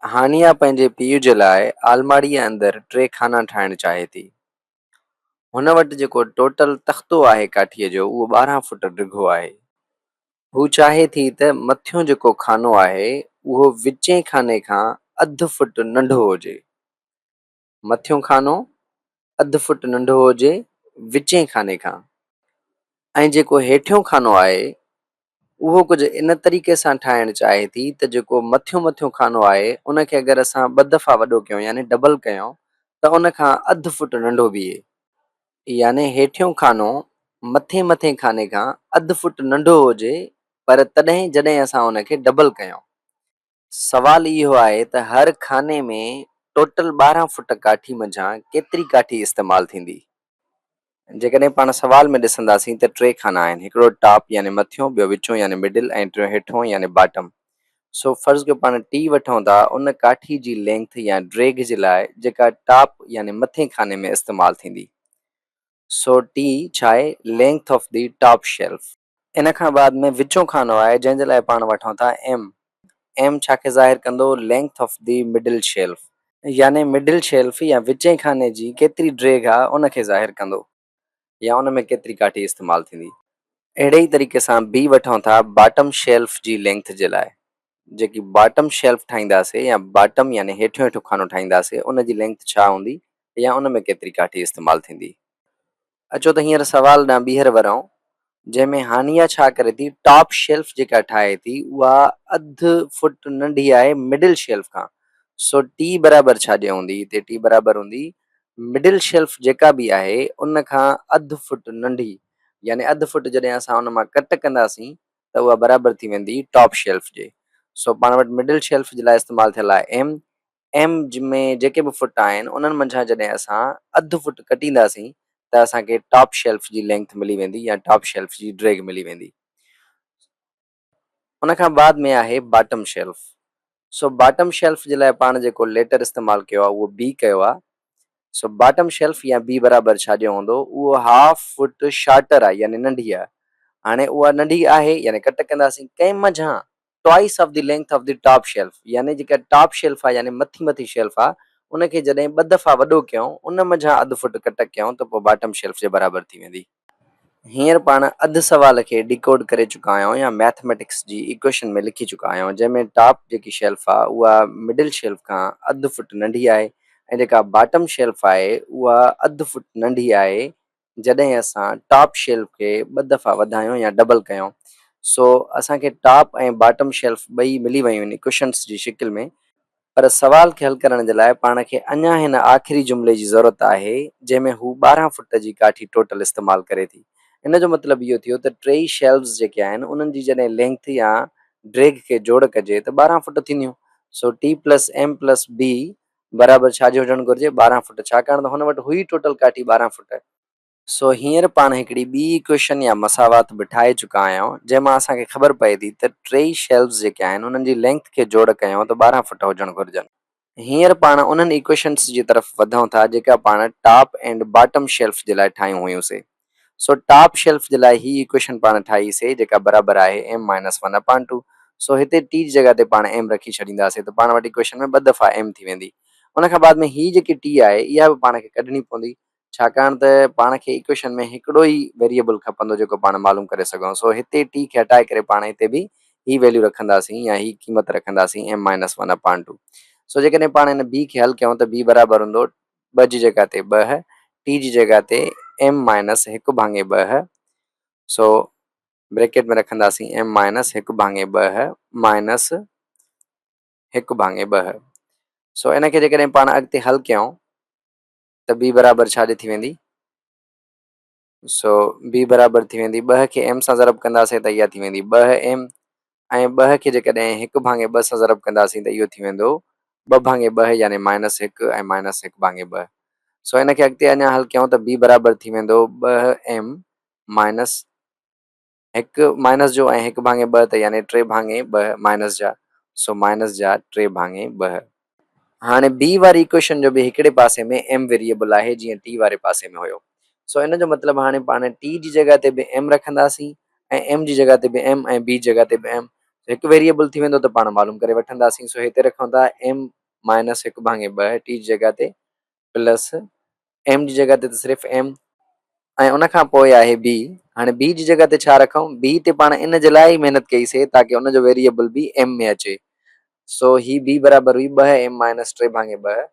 هانيا پنهنجي پيء جي لاء آلماڙيء اندر ٽي خانا ٺاهڻ چاهي ٿي. هن وٽ جيڪو ٽوٽل تختو آهي ڪاٺيء جو اهو 12 فوٽ ڊگهو آهي. هو چاهي ٿي ته مٿيون جيڪو خانو آهي اهو وچين خاني کان اڌ فوٽ ننڍو هجي. مٿيون خانو اڌ فوٽ ننڍو هجي وچين خاني کان ۽ جيڪو هيٺيون خانو آهي اهو ڪجهه ان طريقي سان ٺاهڻ چاهي ٿي ته جيڪو مٿيون مٿيون خانو آهي ان کي اگر اسان ٻه دفعا وڏو ڪيون يعني ڊبل ڪيون ته ان کان اڌ فوٽ ننڍو بيهي. يعني هيٺيون خانو مٿين مٿين خاني کان اڌ فوٽ ننڍو هجي پر تڏهن جڏهن اسان ان کي ڊبل ڪيون. سوال اهو آهي ته هر خاني ۾ ٽوٽل 12 فوٽ ڪاٺي منجهان ڪيتري ڪاٺي استعمال ٿيندي؟ جيڪڏهن پاڻ سوال ۾ ڏسنداسين ته ٽي خانا آهن، هڪڙو ٽاپ يعني مٿيون، ٻيو وچون يعني مڊل ۽ ٽيون هيٺون يعني باٽم. سو فرض ڪيو پاڻ ٽي وٺون ٿا ان ڪاٺي جي لينگٿ يا ڊيگهه جي لاء جيڪا ٽاپ يعني مٿين خاني ۾ استعمال ٿيندي. سو ٽي ڇا آهي؟ Length of the top shelf. ان کان بعد ۾ وچون خانو آهي جنهن جي لاء پاڻ وٺون ٿا ايم. ايم ڇا کي ظاهر ڪندو؟ Length of the middle shelf. يعني مڊل شيلف يا وچين خاني جي ڪيتري ڊيگهه آهي ان کي ظاهر ڪندو يا ان ۾ ڪيتري ڪاٺي استعمال ٿيندي. اهڙي ئي طريقي سان بي وٺون ٿا باٽم شيلف جي لينگٿ جي لاء. جيڪي باٽم شيلف ٺاهينداسي يا باٽم يعني هيٺيون هيٺيون خانو ٺاهينداسي ان جي لينگٿ ڇا هوندي يا ان ۾ ڪيتري ڪاٺي استعمال ٿيندي. اچو ته هينئر سوال ڏانهن ٻيهر ورون، جنهن ۾ هانيا ڇا ڪري ٿي، ٽاپ شيلف جيڪا ٺاهي ٿي اها اڌ فوٽ ننڍي آهي مڊل شيلف کان، سو ٽي برابر ڇا جي هوندي، هتي ٽي برابر هوندي مڊل شيلف جيڪا به آهي ان کان اڌ فوٽ ننڍي، يعني اڌ فوٽ جڏهن اسان ان مان ڪٽ ڪنداسين ته اها برابر ٿي ويندي ٽاپ شيلف جي، سو پاڻ وٽ مڊل شيلف جي لاء استعمال ٿيل آهي ايم، ايم ۾ جيڪي به فٽ آهن انهن منجهان جڏهن اسان اڌ فٽ ڪٽينداسين ته اسان کي ٽاپ شيلف جي لينگٿ ملي ويندي يا ٽاپ شيلف جي ڊريگهه ملي ويندي. ان کان بعد ۾ آهي باٽم شيلف. سو باٽم شيلف جي لاء پاڻ جيڪو ليٽر استعمال ڪيو آهي اهو بي ڪيو آهي. سو باٽم شيلف يا بي برابر ڇا جو هوندو اهو هاف فٽ شارٽر آهي يعني ننڍي آهي. هاڻي اها ننڍي آهي يعني ڪٽ ڪنداسين ڪنهن منجهان twice of the length of the top shelf يعني جيڪا ٽاپ شيلف آهي يعني مٿي مٿي شيلف آهي ان کي جڏهن ٻه دفعا وڏو ڪيون ان منجهان اڌ فوٽ ڪٽ ڪيون ته پوء باٽم شيلف جي برابر ٿي ويندي. هينئر پاڻ اڌ سوال کي ڊيڪوڊ ڪري چڪا آهيون يا ميٿميٽڪس جي ايڪويشن ۾ لکي چڪا آهيون جنهن ۾ ٽاپ جيڪي شيلف آهي اها مڊل شيلف کان اڌ فوٽ ننڍي آهي ۽ جيڪا باٽم شيلف آهي اها اڌ فوٽ ننڍي آهي جڏهن اسان ٽاپ شيلف کي ٻه دفعا وڌايون يا ڊبل ڪيون سو اسان کي ٽاپ ۽ باٽم شيلف ٻئي ملي ويون آهن ايڪوشنس جي شڪل ۾ پر سوال کي حل ڪرڻ جي لاء پاڻ کي اڃا هن آخري جملي جي ضرورت آهي جنهن ۾ هو 12 فٽ جي ڪاٺي ٽوٽل استعمال ڪري ٿي ان جو مطلب اهو ٿيو ته ٽيئي شيلفز جيڪي آهن انهن جي جڏهن لينگٿ يا ڊيگهه کي جوڙ ڪجي ته 12 فٽ ٿينديون سو T plus M plus B برابر ڇا جي هجڻ گهرجي؟ 12 فوٽ، ڇاڪاڻ ته هن وٽ هئي ٽوٽل ڪاٺي 12 فوٽ. سو هينئر پاڻ هڪڙي ٻي ايڪويشن يا مساوات به ٺاهي چڪا آهيون، جنهن مان اسان کي خبر پئي ٿي ته ٽيئي شيلفز جيڪي آهن انهن جي لينگٿ کي جوڙ ڪيون ته 12 فوٽ هجڻ گهرجن. هينئر پاڻ انهن ايڪويشنس جي طرف وڌون ٿا جيڪا پاڻ ٽاپ اينڊ باٽم شيلف جي لاء ٺاهيون هيون سي. سو ٽاپ شيلف جي لاء هي ايڪويشن پاڻ ٺاهي سي جيڪا برابر آهي M minus one upon two. So هتي ٽي جي جڳهه تي پاڻ ايم رکي ڇڏينداسي ته پاڻ وٽ ايڪويشن ۾ ٻه دفعا ايم ٿي ويندي. ان کان بعد ۾ هي جيڪي ٽي آهي اها به پاڻ کي ڪڍڻي پوندي ڇاڪاڻ ته پاڻ کي ايڪويشن ۾ هڪڙو ئي ويريئبل کپندو جيڪو پاڻ معلوم ڪري سگهون. سو هتي ٽي کي هٽائي ڪري پاڻ هتي به هي ويليو رکنداسين يا هي قيمت رکنداسين M minus one upon two. So جيڪڏهن پاڻ هن بي کي حل ڪيون ته بي برابر هوندو ٻه جي جڳهه تي ٻه، ٽي جي جڳهه تي ايم مائنس هڪ ڀاڱي ٻه، سو بريڪيٽ ۾ رکنداسين ايم مائنس هڪ ڀاڱي ٻه مائنس هڪ ڀاڱي ٻه. سو ان کي جيڪڏهن پاڻ اڳتي حل ڪيون ته بي برابر ڇا جي ٿي ويندي؟ سو بي برابر ٿي ويندي ٻه کي ايم سان ضرب ڪنداسين ته اها ٿي ويندي ٻه ايم ۽ ٻه کي جيڪڏهن هڪ ڀاڱي ٻه سان ضرب ڪنداسين ته اهو ٿي ويندو ٻه ڀاڱي ٻه يعني مائنس هڪ ۽ مائنس هڪ ڀاڱي ٻه. سو ان کي اڳتي اڃا حل ڪيون ته بي برابر ٿي ويندو ٻه ايم مائنس هڪ مائنس جو ۽ هڪ ڀاڱي ٻه ته يعني ٽي ڀاڱي ٻه مائنس جا سو مائنس جا ٽي ڀاڱي ٻه. هاڻي بي واري ايڪويشن جو به هڪڙي پاسي ۾ ايم ويريئبل آهي جيئن ٽي واري پاسي ۾ هيو. سو ان جو مطلب هاڻي پاڻ ٽي جي جڳهه تي به ايم رکنداسين ۽ ايم جي جڳهه تي به ايم ۽ بي جي جڳهه تي به ايم. هڪ ويريئبل ٿي ويندو ته پاڻ معلوم ڪري وٺنداسين. سو هتي رکون ٿا ايم مائنس هڪ ڀاڱي ٻه ٽي جي جڳهه تي پلس ايم جي جڳهه تي ته صرف ايم ۽ ان کان پوء آهي بي. هاڻي بي جي جڳهه تي ڇا رکون؟ بي تي پاڻ ان جي لاء ئي محنت ڪئي سي تاڪه ان جو ويريئبل به ايم ۾ اچي. سو هي بي برابر هئي ٻه ايم مائنس ٽي ڀاڱي ٻه.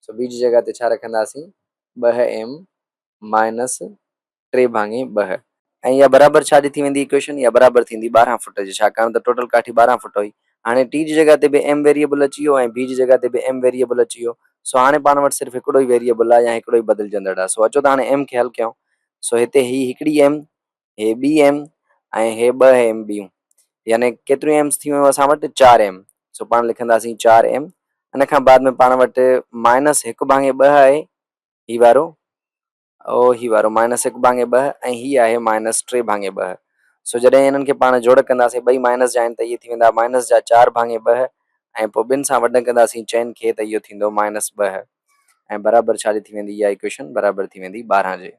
سو بي جي جڳهه تي ڇا رکنداسين؟ ٻه ايم مائنس ٽي ڀاڱي ٻه. ۽ اها برابر ڇا جي ٿي ويندي ايڪويشن؟ اها برابر ٿيندي 12 فوٽ جي ڇاڪاڻ ته ٽوٽل ڪاٺي 12 فوٽ هئي. هاڻي ٽي جي جڳهه تي به ايم ويريئبل اچي ويو ۽ بي جي جڳهه تي به ايم ويريئبل اچي ويو. سو هاڻي پاڻ وٽ صرف هڪڙو ئي ويريئبل آهي يا هڪڙو ئي بدلجندڙ آهي. سو اچو ته هاڻي ايم کي حل ڪيون. سو هتي هي هڪڙي ايم، هي ٻي ايم ۽ هي ٻه ايم ٻيون. يعني ڪيتريون ايمز ٿي ويون اسان وٽ؟ چار ايم. سو پاڻ لکنداسين چار ايم. ان کان بعد ۾ پاڻ وٽ مائنس هڪ ڀاڱي ٻه آهي هي وارو. او هي وارو مائنس هڪ ڀاڱي ٻه ۽ هي آهي مائنس ٽي ڀاڱي ٻه. سو جڏهن انهن کي پاڻ جوڙ ڪنداسين ٻئي مائنس جا آهن ته اهي ٿي ويندا مائنس جا چار ڀاڱي ٻه ۽ پوء ٻن سان وڍ ڪنداسين چئن کي ته اهو ٿيندو مائنس ٻه ۽ برابر ڇا جي ٿي ويندي اها ايڪويشن برابر ٿي ويندي 12 جي.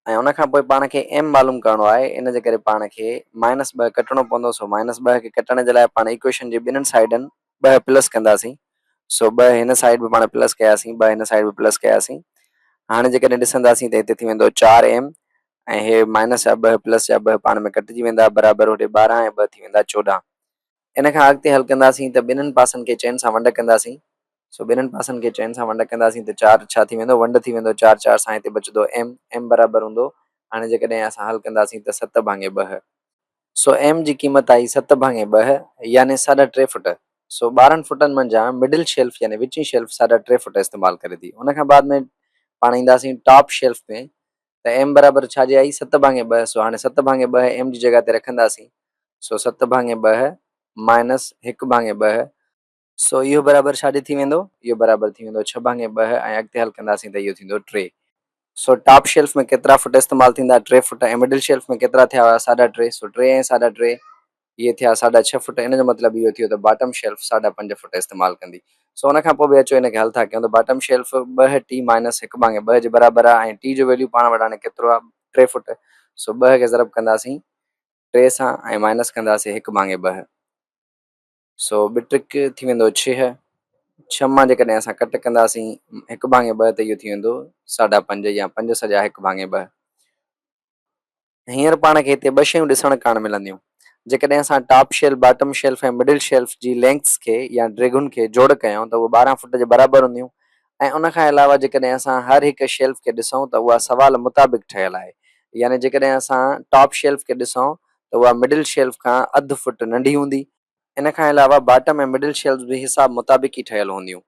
۽ ان کان پوء پاڻ کي ايم معلوم ڪرڻو آهي ان جي ڪري پاڻ کي مائنس ٻه ڪٽڻو پوندو سو مائنس ٻه کي ڪٽڻ جي لاء پاڻ ايڪويشن جي ٻنهن سائيڊن ٻه پلس ڪنداسين سو ٻه هن سائيڊ به پاڻ پلس ڪياسين ٻه هن سائيڊ به پلس ڪياسين هاڻي جيڪڏهن ڏسنداسين ته هتي ٿي ويندو چار ايم ۽ هي مائنس جا ٻه پلس جا ٻه پاڻ ۾ ڪٽجي ويندا برابر هوڏي 12 ۽ ٻه ٿي ويندا 14. ان کان اڳتي حل ڪنداسين ته ٻنهن پاسن کي چئن سان ونڊ ڪنداسين سو ٻنهن پاسن کي چئن سان ونڊ ڪنداسين ته چار ڇا ٿي ويندو ونڊ ٿي ويندو چار چار سان هتي بچندو ايم ايم برابر هوندو هاڻي جيڪڏهن اسان حل ڪنداسين ته ست ڀاڱي ٻه. سو ايم جي قيمت آئي ست ڀاڱي ٻه يعني ساڍا ٽي فوٽ. سو 12 فوٽن منجهان مڊل شيلف يعني وچين شيلف ساڍا ٽي فوٽ استعمال ڪري ٿي. ان کان بعد ۾ پاڻ اينداسين ٽاپ شيلف ۾ ته ايم برابر ڇا جي آئي ست ڀاڱي ٻه سو هاڻي ست ڀاڱي ٻه ايم جي جڳهه تي رکنداسين سو ست ڀاڱي ٻه مائنس هڪ ڀاڱي ٻه سو اهو برابر ڇا جي ٿي ويندو؟ اهو برابر ٿي ويندو ڇهه ڀاڱي ٻه ۽ اڳتي حل ڪنداسين ته اهو ٿيندو ٽي. سو ٽاپ شيلف ۾ ڪيترا فوٽ استعمال ٿيندا؟ ٽي فوٽ ۽ مڊل شيلف ۾ ڪيترا ٿيا هيا؟ ساڍا ٽي. سو ٽي ۽ ساڍا ٽي اهي ٿيا ساڍا ڇهه فوٽ. ان جو مطلب اهو ٿيو ته باٽم شيلف ساڍا پنج فوٽ استعمال ڪندي. سو ان کان پوء به اچو ان کي حل ٿا ڪيون ته باٽم شيلف ٻه ٽي مائنس هڪ ڀاڱي ٻه جي برابر آهي ۽ ٽي جو ويليو پاڻ وٽ هاڻي ڪيترو آهي؟ ٽي فوٽ. سو ٻه کي ضرب ڪنداسين ٽي سان ۽ مائنس ڪنداسين هڪ ڀاڱي ٻه. سو ٻه ٽرڪ ٿي ويندو ڇهه، ڇهه مان جيڪڏهن اسان ڪٽ ڪنداسين هڪ ڀاڱي ٻه ته اهو ٿي ويندو ساڍا پنج يا پنج سڄا هڪ ڀاڱي ٻه. هينئر پاڻ کي هتي ٻه شيون ڏسڻ ڪاڻ ملنديون. جيڪڏهن اسان top shelf, bottom shelf ۽ middle shelf جي لينگٿس کي يا ڊيگهن کي جوڙ ڪيون ته اهي 12 فوٽ جي برابر هونديون ۽ ان کان علاوه جيڪڏهن اسان هر هڪ شيلف کي ڏسون ته اها سوال مطابق ٺهيل آهي. يعني جيڪڏهن اسان ٽاپ شيلف کي ڏسون ته اها مڊل شيلف کان اڌ فوٽ ننڍي هوندي. ان کان علاوه باٽم ۽ مڊل شيلفز به حساب مطابق ئي ٺهيل هونديون.